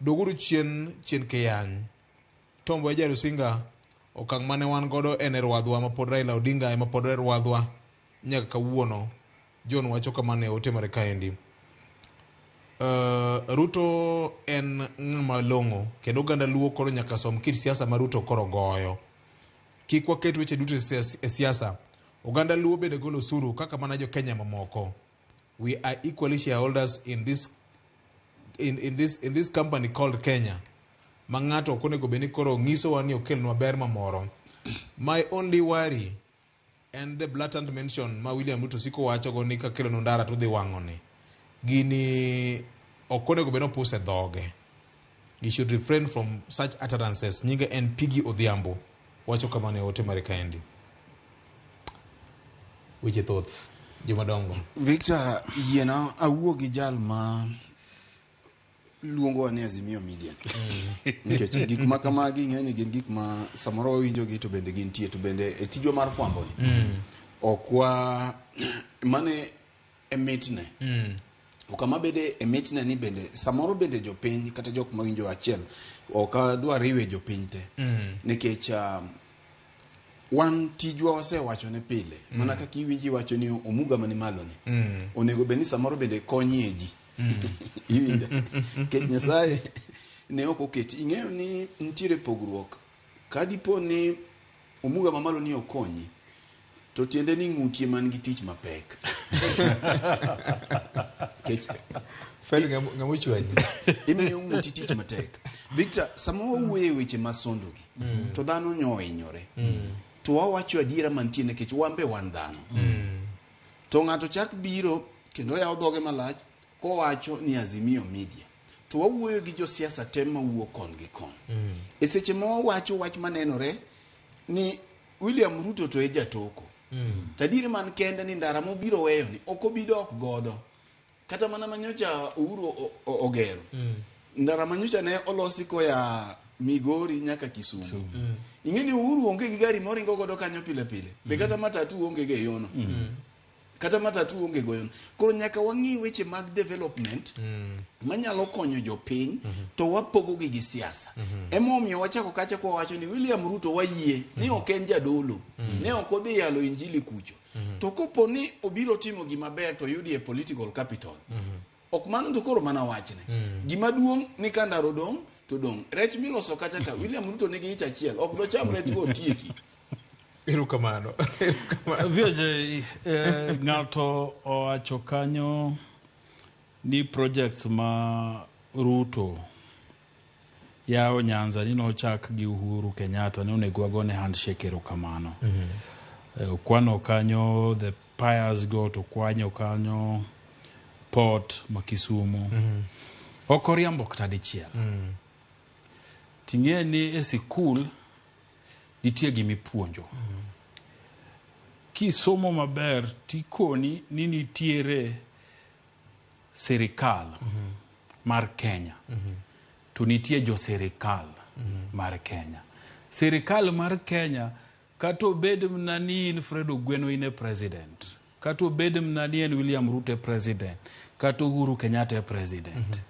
Doguru chien chien kiyany. Tom Mboya Rusinga, okang' mane wan godo en e rwadhwa ma pod Raila Odinga ema pod e rwadhwa nyaka kawuono. John wacho kamano e ote mare kaendi. Ruto en ng'ama long'o kendo oganda Luo koro nyaka som kit siasa ma Ruto koro goyo. Kik waket weche duto e siasa. Oganda Luo bende golo osuru kaka mana jo Kenya mamoko. We are equally shareholders in this in, in this in this company called Kenya. Ma ng'ato ok onego bed ni koro nyisowa ni okelnwa ber mamoro. My only worry en the blatant mention ma William Ruto siko wachogo ni kakelonu ndara to dhi wang'oni. Gini ok onego bed ni opus e dhoge. He should refrain from such utterances. Nyinge en Piggy Odhiambo. Wacho kamano e ote mare kaendi. Weche thoth. Jomadongo. Victor, yiena awuo gi jal ma luongowa ni Azimio Media. Nikech gik ma kamagi ng'eny gin gik ma samoro wawinjogi to bende gintie to bende e tijwa mar fwambo ni ok wa mane e mitne. To kama bede e mitne ni bende samoro bende jopiny kata jok mawinjo achiel ok adwa riwe jopiny te. Nikech wan tijwa wasewachone pile mana kaka iwinji wacho ni omuga mani malo ni onego bed ni samoro bende konyie ji iwinjo nikech Nyasaye ne ok oketi ing'eyo ni nitiere pogruok ka dipo ni omuga mamalo ni okonyi to tiende ni ng'uti man gi tich mapek Nikech Fel ng'ama ochwanyi. imiyo ng'uti tich matek Victor sama wawuoyo e weche masondogi to dhano nyo ohinyore to wawacho adiera mantie nikech wan be wan dhano to ng'ato chak biro kendo yawo dhoge malach kowacho ni Azimio Media to wawuoyo gi josiasa te mawuok kon gi kon e seche ma wawacho wach manenore ni William Ruto to e jatoko to adieri man kende ni ndara mobiro weyo ni ok obi dok godo kata mana manyocha Uhuru ogero ndara manyocha ne olosi koya Migori nyaka Kisumu ing'e ni Uhuru onge gi gari moringo godo kanyo pile pile be kata matatu onge go e yono kata matatu onge go yono koro nyaka wang'i weche mag development manyalo konyo jopiny to wapogo gi gi siasa emomiyo wachako kacha kwa wacho ni William Ruto wayie ni ok en jadolo ne ok odhi yalo injili kucho to kopo ni obiro timo gima ber to yudie political capital ok mano to koro mana wachne gima duong' ni ka ndaro dong' to dong' rech miloso kacha ka William Ruto nigi ich achiel ok docham rech go otieki Erokamano. VJ, ng'ato owacho kanyo ni projects ma Ruto yawo Nyanza ni nochak gi Uhuru Kenyatta ni onego wagone handshake erokamano. Okwano kanyo the piers go to kwanyo kanyo port ma Kisumu. Ok oriambo kata dichiel. Ting'e ni e sikul nitie gimipuonjo. Kisomo maber tikoni ni nitiere sirikal mar Kenya to nitie jo sirikal mar Kenya. Sirikal mar Kenya kata obed mana ni in Fred Ogweno in e president, kata obed mana ni en William Ruto e president, kata Uhuru Kenyatta e president.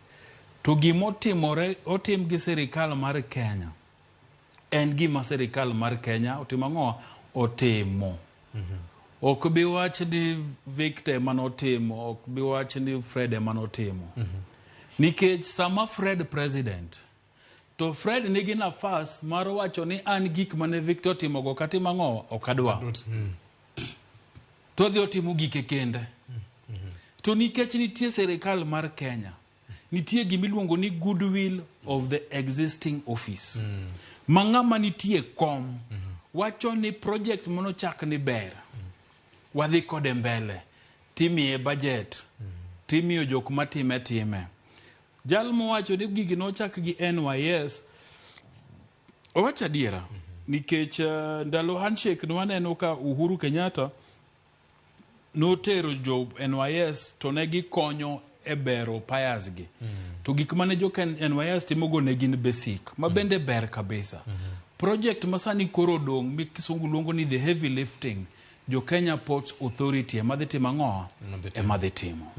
To gimotimore otim gi sirikal mar Kenya en gima sirikal mar Kenya otimo ang'o? Otimo. Ok bi wach ni Victor ema notimo, ok bi wach ni Fred ema notimo. Nikech sama Fred president, to Fred nigi nafas mar wacho ni an gik mane Victor otimogo katimo ang'o? Ok adwa. To odhi otimo gike kende. To nikech nitie sirikal mar Kenya, nitie gimiluongo ni goodwill of the existing office. Ma ng'ama nitie kom wacho ni project manochak ni ber. Wadhi kode mbele. Timiye budget. Timiyo jok matime time. Jal mowacho ni gigi nochak gi NYS owacho adiera nikech ndalo handshake nwaneno ka Uhuru Kenyatta notero jo NYS to ne gikonyo e bero piers gi. To gik mane jo NYS timogo ne gin basic ma bende ber kabisa. Project ma sani koro odong' mi kisungu luongo ni the heavy lifting, jo Kenya Ports Authority ema dhi timo ang'o? Ema dhi timo.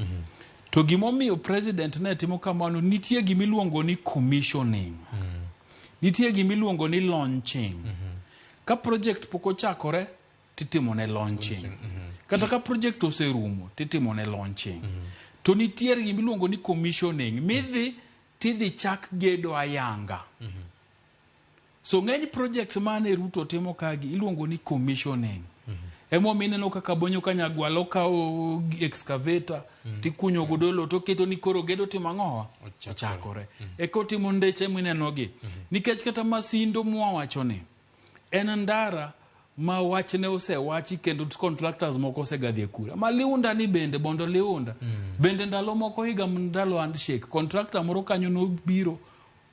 To gimomiyo president ne timo kamano, nitie gimiluongo ni commissioning. Nitie gimiluongo ni launching. Ka project pok ochakore, titimo ne launching. Kata ka project oserumo, titimo ne launching. To nitiere gimiluongo ni commissioning. Midhi, tidhi chak gedo ayanga. So ng'eny projects mane Ruto timo kagi iluongo ni commissioning. Emomiyo ineno kaka Bonyo Kanyagwal okawo excavator tikunyo godo lowo toketo ni koro gedo timo ang'owa? Ochakore. Eka otimo ndeche minenogi. Nikech kata Masindo mwawacho ni en ndara ma wachne osewachi kendo contractors moko osegadhi e kura. Ma Liunda ni bende, Bondo Liunda. Bende ndalo moko higa ndalo handshake, contractor moro kanyo nobiro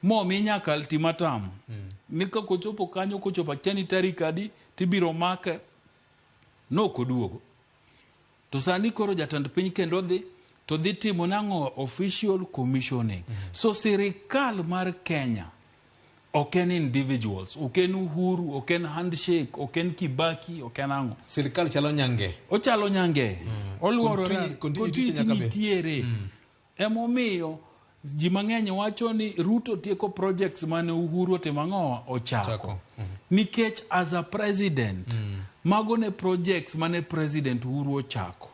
momi nyaka ultimatum. Ni kochopo kanyo, kochopo akia ni tarik adi, tibiro make, nok oduogo. To sani koro jatend piny kendo dhi, to dhi timo nang'o? Official commissioning. So sirikal mar Kenya ok en individuals, ok en Uhuru, ok en handshake, ok en Kibaki, ok en ang'o. Sirikal chalo nyange. Ochalo nyange. Oluorore. Continuity nyaka bed. Nitiere. Emomiyo ji mang'eny wacho ni Ruto tieko projects mane Uhuru otimo ang'o? Ochako. Nikech as a president, mago ne projects mane President Uhuru ochako.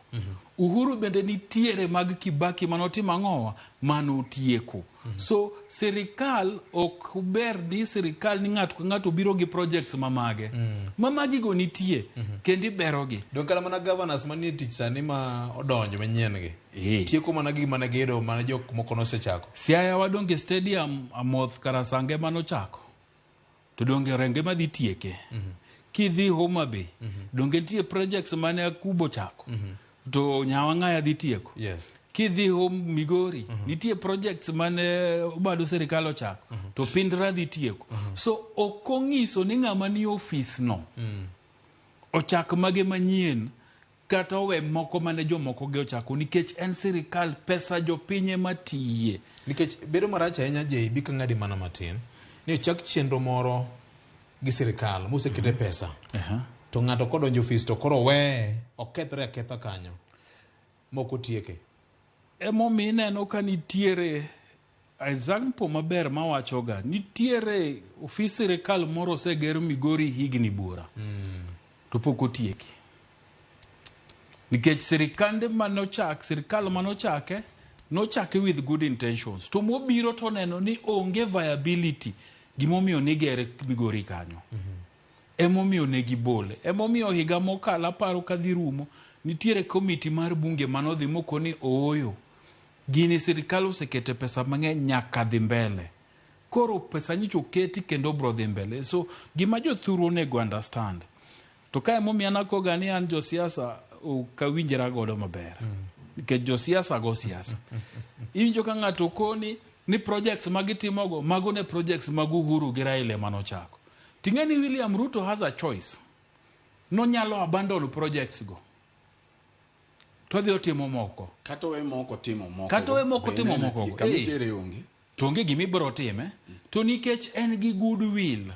Uhuru bende nitiere mag Kibaki manotimo ang'owa? Manotieko. So sirikal ok ber ni sirikal ni ng'ato ka ng'ato biro gi projects mamage. Mamagigo nitie kendo iberogi. Donge kata mana governors manie tich sani ma odonjo manyien gi tieko mana gima ne gedo mane jok moko nosechako. Siaya wadonge stadium Amoth Karasange manochako. To donge Orenge madhi tieke. Kidhi Homa Bay, donge nitie projects mane Akubo chako. To Nyawang'aya dhi tieko. Kidhi Home Migori, nitie projects mane Obado sirikal ochako. To Pindra dhi tieko. So ok ong'iso ni ng'ama ni ofis no ochak mage manyien kata owe moko mane jomoko gi ochako nikech en sirikal pesa jopiny ema tiye. Nikech bedo marach ahinya JB ka ng'adi mana matin ni ochak chenro moro gi sirikal mosekete pesa to ng'ato kodonjo ofis to koro weye okethre aketha kanyo mok otieke. Emomiyo ineno ka nitiere example maber mawachoga nitiere ofis sirikal moro oseger Migori higni buora to pok otieki nikech sirikande manochak sirikal manochake nochake with good intentions to mobiro to neno ni onge viability gimomiyo nigere Migori kanyo. Emomiyo ne gibole. Emomiyo higa mokalo aparo kadhi rumo nitiere komiti mar bunge manodhi mokoni ooyo gini sirikal osekete pesa mang'eny nyaka dhi mbele. Koro pesa nyicho oketi kendo bro dhi mbele. So gima jothuru onego understand. To ka emomiyo an akoga ni an josiasa ok awinjra godo maber. Nikech josiasa go siasa. Iwinjo ka ng'ato koni ni projects magitimogo mago ne projects mag Uhuru gi Raila ema nochako. Ting'e ni William Ruto has a choice. Nonyalo abandon projects go. To odhi otimo moko. Kata owe moko timo moko. Kata owe moko timo moko. Kama itere onge. To onge gima ibiro time. To nikech en gi goodwill.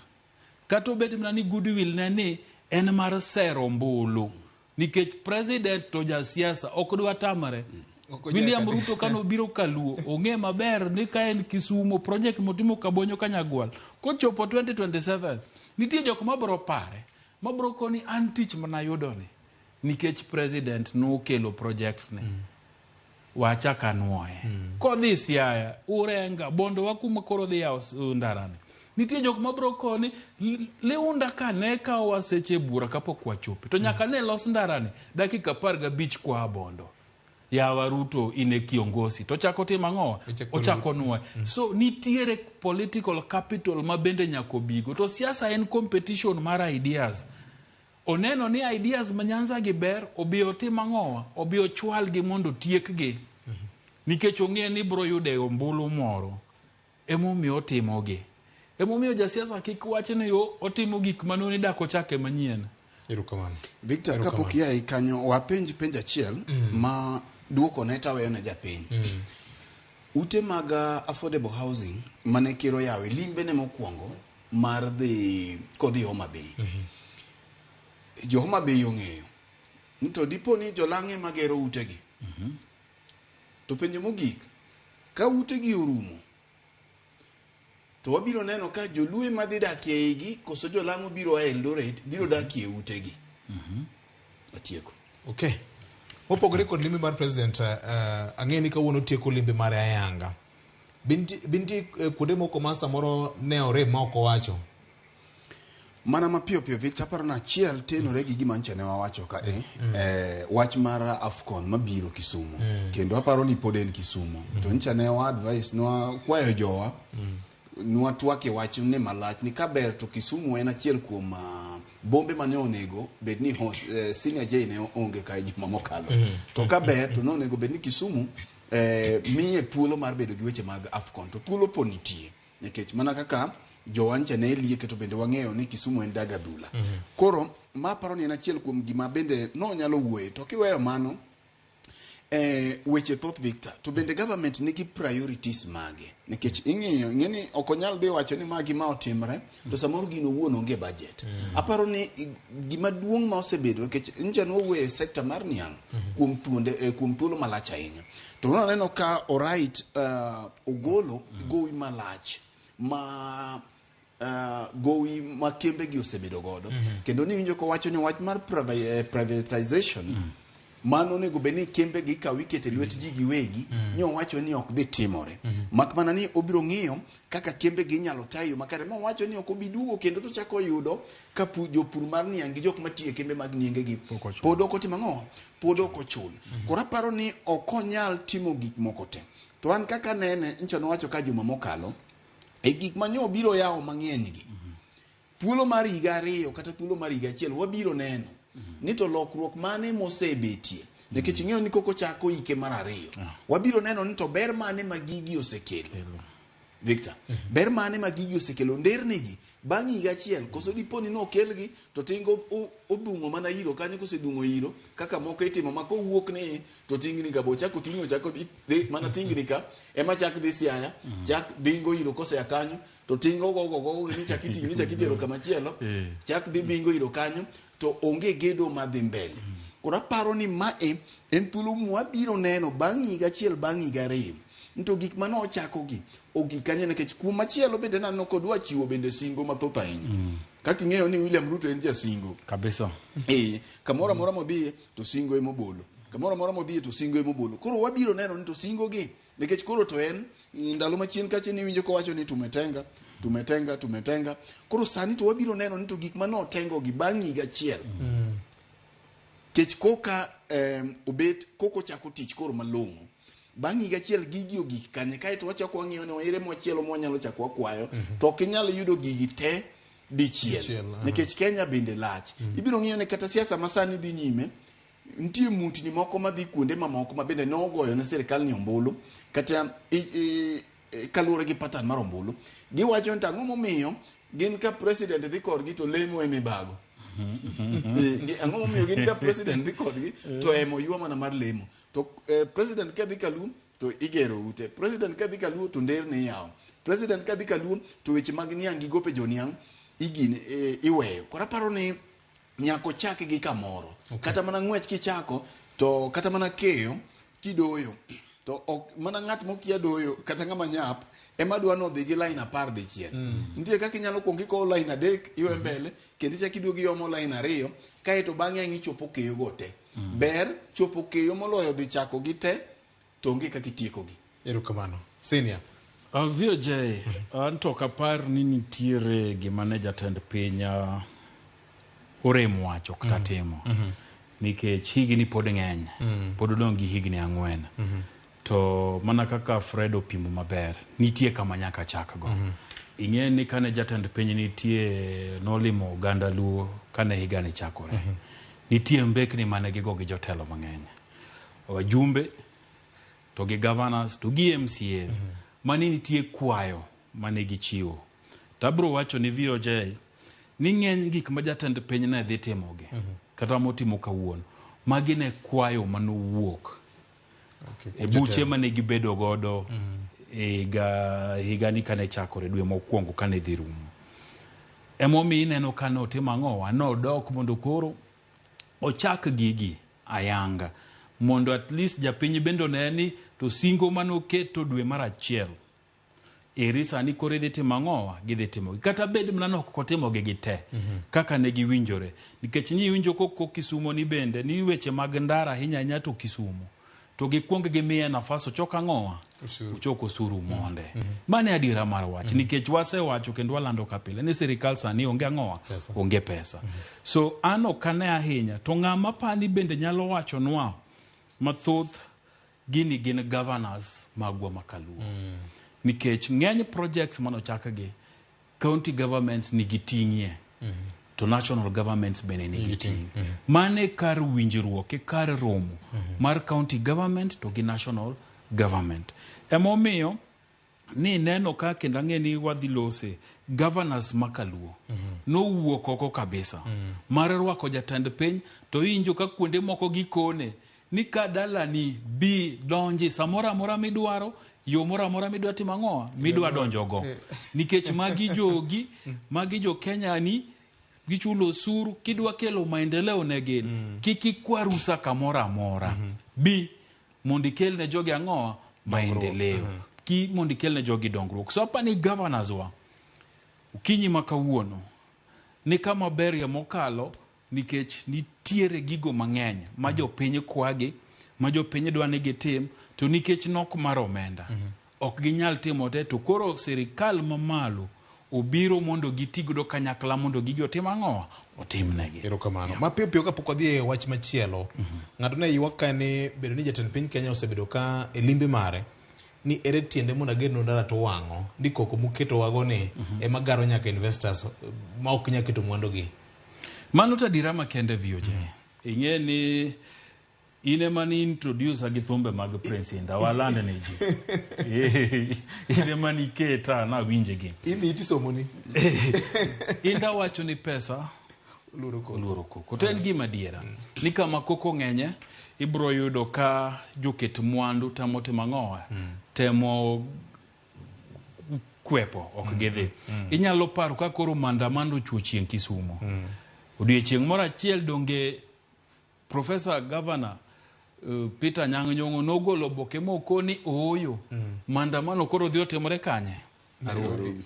Kata obed mana ni goodwill ne ni en mar sero ombulu. Nikech president to jasiasa ok dwa tamre. William Ruto kano biro kaluo ong'e maber ni ka en Kisumo project motimo Kabonyo Kanyagwal kochopo 2027 nitie jok mabro pare mabro koni an tich manayudo ni nikech president nokelo project ni wachak anuoye. Kodhi Siaya, Urenga, Bondo wa kuma koro dhi yawo ndarani nitie jok mabro koni Liunda ka ne kawowa seche bura kapok wachope to nyaka ne los ndarani dakika 15 kwa Bondo. Yawa Ruto in e kiongozi. To ochako timo ang'o? Ochako nuoye. So nitiere political capital ma bende nyaka obigo. To siasa en competition mar ideas. Oneno ni ideas ma Nyanza gi ber, obi otim ang'owa? Obi ochwalgi mondo otiekgi. Nikech ong'e ni biro yude ombulu moro. Emomiyo otimogi. Emomiyo jasiasa kik wach ni otimo gik mane dak ochake manyien. Erokamano. Victor, Erokamano. kapok ia kanyo, wapenj penj achiel ma duoko ne taweyo ne japiny. Ute mag affordable housing mane ker oyawo e limbe ne mokwongo mar dhi kodhi Homa Bay. Jo Homa Bay ong'eyo ni to dipo ni jolang'e magero utegi. To penjo mogik, ka utegi orumo, to wabiro neno ka joluo madhi dakie igi koso jolang'o biro a Eldoret biro dakie utegi. Atieko. Okay. Mopogore kod limbe mar president, ang'e ni kawuono tieko limbe mare ayanga. Be nitie kuonde moko ma samoro ne orem ma ok owacho? Mana mapiyo piyo Victor, aparo ni achiel tenore gi gima nyocha ne wawacho ka wach mar AFCON mabiro Kisumu. Kendo aparo ni pod en Kisumu. To nyocha ne wa advice, ne wakwayo jowa, ne watwake wach ni malach ni kaber to Kisumu en achiel kuom bombe mane onego bed ni host, Senior J ne onge ka e juma mokalo. To kaber to ne onego bed ni Kisumu miye thuolo mar bedo gi weche mag AFCON. To thuolo pod nitie. Nikech mana kaka jowancha ne lieke to bende wang'eyo ni Kisumu en dag adhula. Koro ma aparo ni en achiel kuom gima bende nonyalo wuoye. To kiweyo mano, weche thoth Victor, to bende government nigi priorities mage. Nikech ing'iyo, ing'e ni ok onyal dhi wacho ni ma gima otimre, to samoro gino owuon onge budget. Aparo ni gima duong' ma osebedo, nikech nyocha ne wawuoyo e sector mar niang' kuom thuonde, kuom thuolo malach ahinya. To naneno ka Orait ogolo gowi malach ma gowi ma kembe gi osebedo godo. Kendo niwinjo kowacho ni wach mar privatization mano onego bed ni kembe gi kaw ikete lwet ji giwegi, ni owacho ni ok dhi timore. Mak mana ni obiro ng'iyo kaka kembe gi inyalo tayo makare, ma owacho ni ok obi duogo kendo to chako yudo ka jopur mar niang' gi jok matiyo e kembe mag nienge gi pod ok otimo ang'o? Pod ok ochul. Koro aparo ni ok onyal timo gik moko te. To an kaka nene, nyocha nowacho ka juma mokalo, e gik ma nyo biro yawo mang'eny gi, thuolo mar higa 2 kata thuolo mar higa 1 wabiro neno ni to lokruok mane mosebetie. Nikech ing'eyo ni koko chako hike mar 2, wabiro neno ni to ber mane ma gigi osekelo. Victor, ber mane ma gigi osekelo ndernigi bang' higa 1, koso dipo ni nokelgi to tingo odhung'o mana iro kanyo, kosedhung'o iro kaka moko itimo ma kowuok ni to tingni ka bo chako ting'o chako dhi mana tingni ka ema chak dhi Siaya, chak bingo iro kosea kanyo to tingo gogo gogo ni chak iting'o chak itero kama chielo, chak dhi bingo iro kanyo to onge gedo madhi mbele. Koro aparo ni mae en thuolo mwabiro neno bang' higa 1 bang' higa 2 to gik mane ochakogi ogik kanyo, nikech kuom machielo bende naneno kodwa chiwo bende singo mathoth ahinya. Kaka ing'eyo ni William Ruto en jasingo. Kabisa. Kamoro amora modhiye to singo emobolo. Kamoro amora modhiye to singo emobolo. Koro wabiro neno ni to singo gi, nikech koro to en ndalo machien kacha ni winjo kowacho ni tumetenga, tumetenga, tumetenga. Koro sani to wabiro neno ni to gik mane otengo gi bang' higa 1. Kech koka obet koko chako tich koro malong'o. Bang' higa 1 gigi ogik kanye, kaeto wachako wang'iyo ni ere machielo mwanyalo chako wakwayo, to ok inyal yudo gigi te dichiel. Nikech Kenya bende lach. Ibiro ng'iyo ni kata siasa ma sani dhi nyime, nitie mutni moko madhi kuonde mamoko ma bende nogoyo ne sirikal ni ombulu, kata kaluwore gi pattern mar ombulu. Giwacho ni ang'o momiyo gin ka president dhi kodgi to lemo e mibago. Ang'o momiyo gin ka president dhi kodgi to emo ywa mana mar lemo. To president ka dhi Kaluo to igero ute. President ka dhi Kaluo to nderni iyawo. President ka dhi Kaluo to weche mag niang' gi gope joniang' igine iweyo. Koro aparo ni nyaka ochak gi kamoro. Kata mana ng'wech kichako to kata mana keyo kidoyo to ok mana ng'at mokia doyo kata ng'ama nyap ema dwa nodhi gi line 10 dichiel. Nitie kaka inyalo kuongo ikowo line 3 iwe mbele kendo ichak iduogo iomo line 2 kaeto bang'e ang' ichopo keyo go te. Ber chopo keyo moloyo dhi chako gi te to onge kaka itieko gi. Erokamano. Senior. VOJ, an to ok apar ni nitiere gima ne jatend piny orem wacho kata timo. Nikech higni pod ng'eny. Pod odong' gi higni 4. To mana kaka Fred opimo maber, nitie kama nyaka chakgo. Ing'e ni kane jatend piny nitie nolimo oganda Luo kane higani chakore. Nitie mbekni mane gigo gi jotelo mang'eny. Wajumbe to gi governors to gi MCAs. Mani nitie kwayo mane gichiwo. To abiro wacho ni VOJ ni ng'eny gik ma jatend piny ne dhi timogi kata motimo kawuono magi ne kwayo manowuok e buche mane gibedo godo higani kane chakore dwe mokwongo kane dhi rumo. Emomiyo ineno ka notimo ang'owa nodok mondo koro ochak gigi ayanga mondo at least japiny bende one ni to singo manoketo dwe mar 1 eri sani koro idhi timo ang'owa gidhi timogi kata bed mana ni ok otimogi gi te kaka ne giwinjore nikech niwinjo koko Kisumo ni bende ni weche mag ndara ahinya ahinya to Kisumo to gikwong gimiye nafas ochok ang'owa ochok osuru monde. Mano e adiera mar wach nikech wasewacho kendo walando kapile ni sirikal sani onge ang'owa onge pesa. So an ok ane ahinya to ng'ama pani bende nyalo wachonwa mathoth gini gin governors magwa makaluo. Nikech ng'eny projects manochakgi county governments nigi ting'ie to national governments bende nigi ting'. Mane kar winjruok e kar romo mar county government to gi national government. Emomiyo ni neno ka kendo ang'e ni wadhi lose governors makaluo nowuok oko kabisa mar rwako jatend piny to iwinjo ka kuonde moko gikone ni ka dalani bi donji samoro amora midwaro yo moro amora midwa timo ang'owa midwa donjogo nikech magi jogi magi jo Kenya ni gichulo osuru kidwa kelo maendeleo ne gin kik ikwa rusa kamoro amora bi mondo ikel ne jogi ang'owa maendeleo ki mondo ikel ne jogi dongruok. So apani governors wa okinyi ma kawuono ni kama berie mokalo nikech nitiere gigo mang'eny ma jopiny kwagi ma jopiny dwa ni gitim to nikech nok mar omenda ok ginyal timo te to koro sirikal mamalo obiro mondo gitigodo kanyakla mondo gigi otim ang'owa otimnegi. Erokamano. Mapiyo piyo kapok wadhi e wach machielo, ng'ato ne ywak ka ni bedo ni jatend piny Kenya osebedo ka e limbe mare ni ere tiende mondo agernu ndara to wang'o ni koko muketowago ni ema garo nyaka investors ma ok nyal keto mwandugi. Mano to adiera makende VOJ. Ing'e ni in ema ni introduce gi thumbe mag Prince Indah waland ne ji. In ema niketa nawinje gi. Imi tisomoni. Indah wacho ni pesa oluoro koko. To en gima adiera. Ni kama koko ng'enye ibro yudo ka joket mwandu temo timo ang'owa temo kwepo ok gidhi. Inyalo paro ka koro maandamano ochuo chieng' Kisumo. Odiechieng' moro achiel donge Professor Governor Peter Anyang' Nyong'o nogolo oboke mokoni ooyo maandamano koro dhi otimore kanye? Nairobi.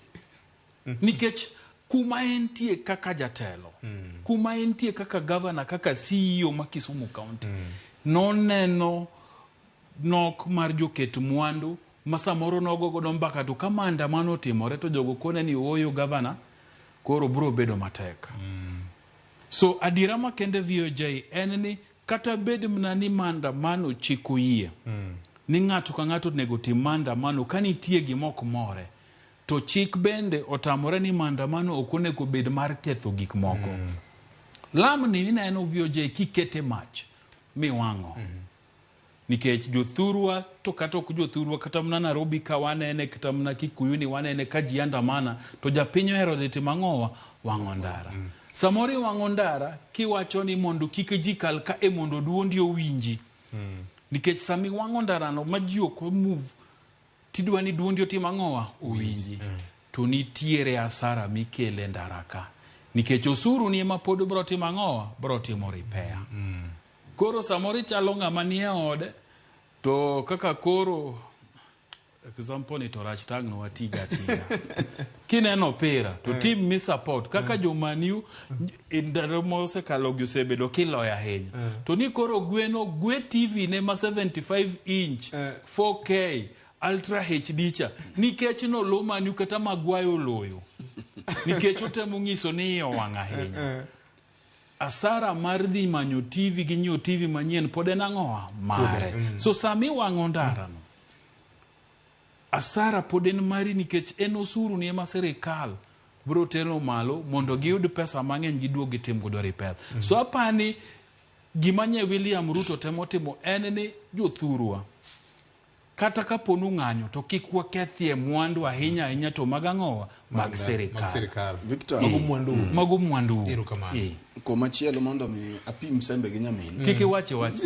Nikech kuma entie kaka jatelo, kuma entie kaka governor, kaka CEO ma Kisumu County, noneno nok mar joket mwandu ma samoro nogo godo mbaka to ka maandamano otimore to jogo kone ni ooyo governor koro bro bedo matek. So adiera makende VOJ en ni kata bed mana ni maandamano chik oyie ni ng'ato ka ng'ato onego tim maandamano ka nitie gima ok more to chik bende otamore ni maandamano ok onego bed mar ketho gik moko. Lamni ineno VOJ kikete mach miwang'o. Nikech jothurwa to kata ok jothurwa kata mana Nairobi ka wanene kata mana Kikuyu ni wanene ka ji andamana to japiny ohero dhi timo ang'owa wang'o ndara. Samoro iwang'o ndara kiwacho ni mondo kik ji kal ka e mondo duondi owinji. Nikech sama iwang'o ndarano ma ji ok move tidwa ni duondi otim ang'owa owinji. To nitiere asara mikele ndara ka. Nikech osuru ni ema pod bro timo ang'owa bro timo repair. Koro samoro ichalo ng'ama nie ode to kaka koro example ni to rach tang' watiga atiga. Kineno opira to team mi support kaka jo Man U e ndalo mosekalo gi osebedo kiloyo ahinya. To ni koro gweno gwe TV ne ma 75 inch 4K Ultra HD cha nikech nolo Man U kata Maguire oloyo. Nikech otemo nyiso ni iye owang' ahinya. Asara mar dhi manyo TV gi nyiewo TV manyien pod en ang'owa mare. So sama iwang'o ndarano, asara pod en mari nikech en osuru ni ema sirikal biro tero malo mondo giyud pesa mang'eny giduog gitim godo repair. So apani gima nye William Ruto temo timo en ni jothurwa kata kapo ni ung'anyo to kik wakethie mwandu ahinya ahinya to mag ang'owa mag sirikal. Victor, Mago mwandu. Mago mwandu. Erokamano. Komachielo mondo mi apim sembe gi nyamin. Kik iwache wach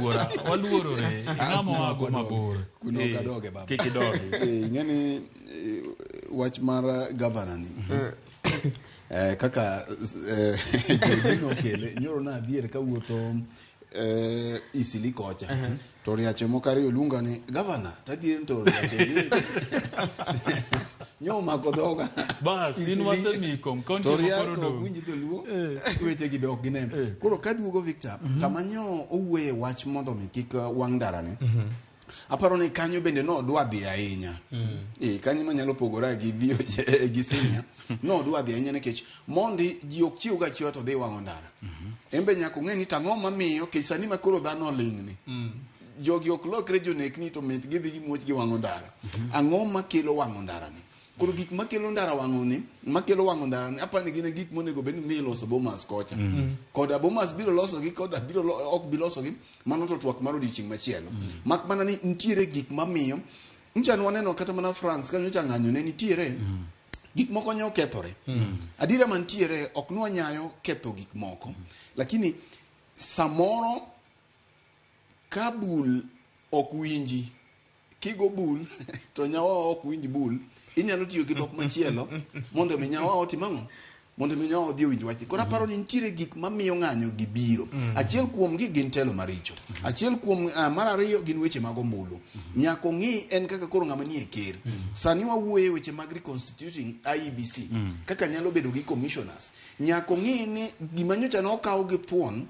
wuora, waluorore, ing'ama wago mabor. Kuno Eh, ok adoge baba. Kik idogi. Eh, ing'e ni wach mar gavana ni kaka JB nokele nyoro nadhier kawuotho Isili kocha to riache moko ariyo luonga ni gavana tadhier to riache gi nyo omako dhoga Bas, in Isili. wasemiko, kaunti to mokoro riak to ok dong'. winj dholuo weche gi be ok ginen koro kaduogo Victor kama nyo owuoye wach mondo mi kik wang' ndarani aparo ni kanyo bende nodwa dhi ahinya kanyo manyalo pogora gi VOJ gi senior nodwa dhi ahinya nikech mondi ji ok chiw ga chiwa to dhi wang'o ndara en be nyaka ong'e ni tang'o mamiyo kech sani ma koro dhano oling'ni jogi ok lokre jonekni to mit gidhi gimuoch giwang'o ndara ang'o makelo wang'o ndara ni koro gik makelo ndara wang'o ni makelo wang'o ndara ni apani gin e gik monego bed ni iloso Bomas kocha koda Bomas biro losogi koda biro ok bi losogi mano to twak mar odiochieng' machielo mak mana ni nitiere gik mamiyo ncha nwaneno kata mana France ka nyocha ng'anyo ne nitiere gik moko ne okethore adiera mantiere ok nwanyayo ketho gik moko lakini samoro ka bul ok winji kigo bul to nyawawa ok winj bul inyalo tiyo gi dhok machielo mondo mi nyawawa otim ang'o mondo mi nyawawa odhi owinj wachni koro aparo ni nitiere gik mamiyo ng'anyo gi biro achiel kuom gi gin telo maricho achiel kuom mar ariyo gin weche mag ombulu nyaka ong'i en kaka koro ng'ama nie ker sani wawuoye e weche mag reconstituting IEBC kaka nyalo bedo gi commissioners nyaka ong'i ni gima nyocha nokaw gi thuon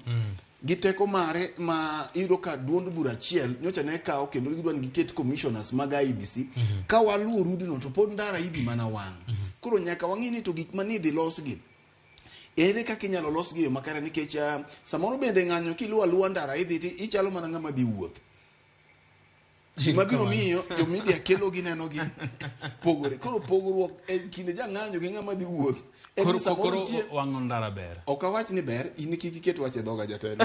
gi teko mare ma iyudo ka duond bura achiel nyocha ne kawo kendo gidwa ni giket commissioners mag IEBC ka waluwo rudno to pod ndara ibi mana wang' koro nyaka wang'i ni to gik mane idhi losgi ere kaka inyalo losgi e yo makare nikech samoro bende ng'anyo kiluwo aluwa ndara idhi ti ichalo mana ng'ama dhi wuoth gima biro miyo jo media kelo gi neno gi pogore koro pogruok e kind jang'anyo gi ng'ama dhi wuoth en ni Koro samoro koro nitie wang'o ndara ber. ok awach ni ber in kik iket wach e dhoga jatelo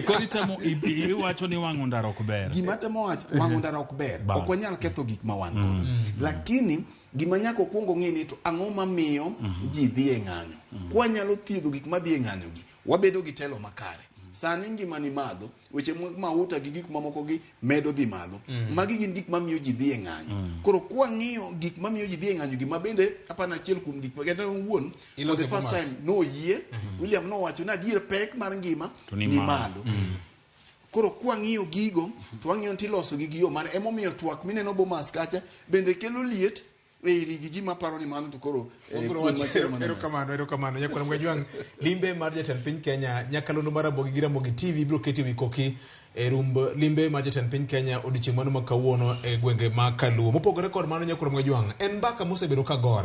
Koro itemo iwacho ni wang'o ndara ok ber. gima temo wacho wang'o ndara ok ber Bas. ok wanyal ketho gik ma wan godo lakini gima nyaka okwong ong'e ni to ang'o mamiyo ji dhi e ng'anyo kwanyalo thiedho gik madhi e ng'anyo gi wabedo gi telo makare sani ngima ni malo weche mag mauta gi gik mamoko gi medo dhi malo magi gin gik mamiyo ji dhi e ng'anyo koro kwang'iyo gik mamiyo ji dhi e ng'anyo gima bende apana achiel kuom gik kata owuon for Iloso the first Bomas. time noyie William nowacho ni adier pek mar ngima To ni ni malo. malo koro kwang'iyo gigo to wang'iyo ni tiloso gi gi yo mane emomiyo twak mineno Bomas kacha bende kelo liet e iri gi ji maparo ni mano to koro Wabiro kuom wacho machielo mane erokamano erokamano nyakwar Mgajwang' limbe mar jatend piny Kenya nyakalondo mar Ramogi gi Ramogi TV biro keti wi koki e rumb limbe mar jatend piny Kenya odiochieng' mano ma kawuono e gwenge ma Kaluo. Mopogore kod mano nyakwar Mgajwang' en mbaka mosebedo ka gore.